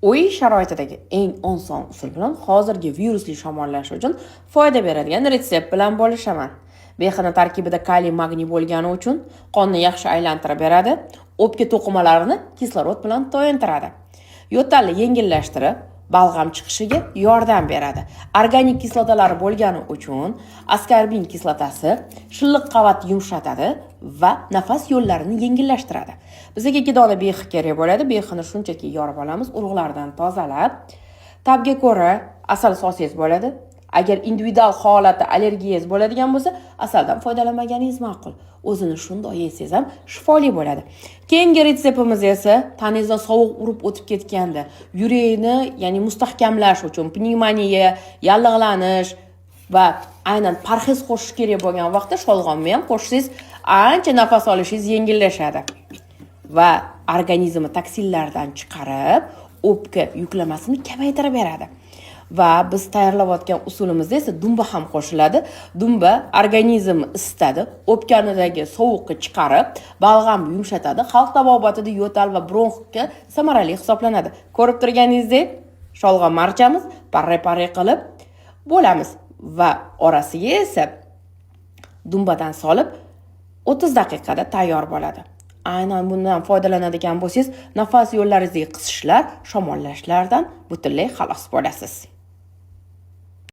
Uy sharoitidagi eng oson usul bilan hozirgi virusli shamollash uchun foyda beradigan retsept bilan bo'lishaman. Bexina tarkibida kaliy, magniy bo'lgani uchun qonni yaxshi aylantirib beradi, o'pka to'qimalarini kislorod bilan to'yintiradi. Yo'talni yengillashtirib, balg'am chiqishiga yordam beradi. Organik kislotalari bo'lgani uchun askorbin kislotasi shilliq qavatni yumshatadi va nafas yo'llarini yengillashtiradi. Bizga 2 dona behi kerak bo'ladi. Behini shunchaki yorib olamiz, urug'laridan tozalab. Tabga ko'ra asal solsangiz bo'ladi. Agar individual holatda allergiyangiz bo'ladigan bo'lsa, asaldan foydalanmaganingiz ma'qul. O'zini shundoq yesangiz ham shifoli bo'ladi. Keyingi retseptimiz esa tanangizdan sovuq urib o'tib ketganda yurakni, ya'ni mustahkamlash uchun pnevmoniya, yallig'lanish va aynan parhez qo'shish kerak bo'lgan vaqtda sholg'omni ham qo'shsangiz ancha nafas olishingiz yengillashadi va organizmni toksinlardan chiqarib, o'pka yuklamasini kamaytirib beradi. Va biz tayyorlayotgan usulimizda esa dumba ham qo'shiladi. Dumba organizmni isitadi, o'pkanidagi sovuqni chiqarib, balg'am yumshatadi. Xalq tabobatida yo'tal va bronxga samarali hisoblanadi. Ko'rib turganingizdek, sholg'om archamiz, parra-parra qilib bo'lamiz va orasiga esa dumbadan solib 30 daqiqada tayyor bo'ladi. Aynan bundan foydalanadigan bo'lsangiz, nafas yo'llaringizdagi qisishlar, shamollashlardan butunlay xalos bo'lasiz.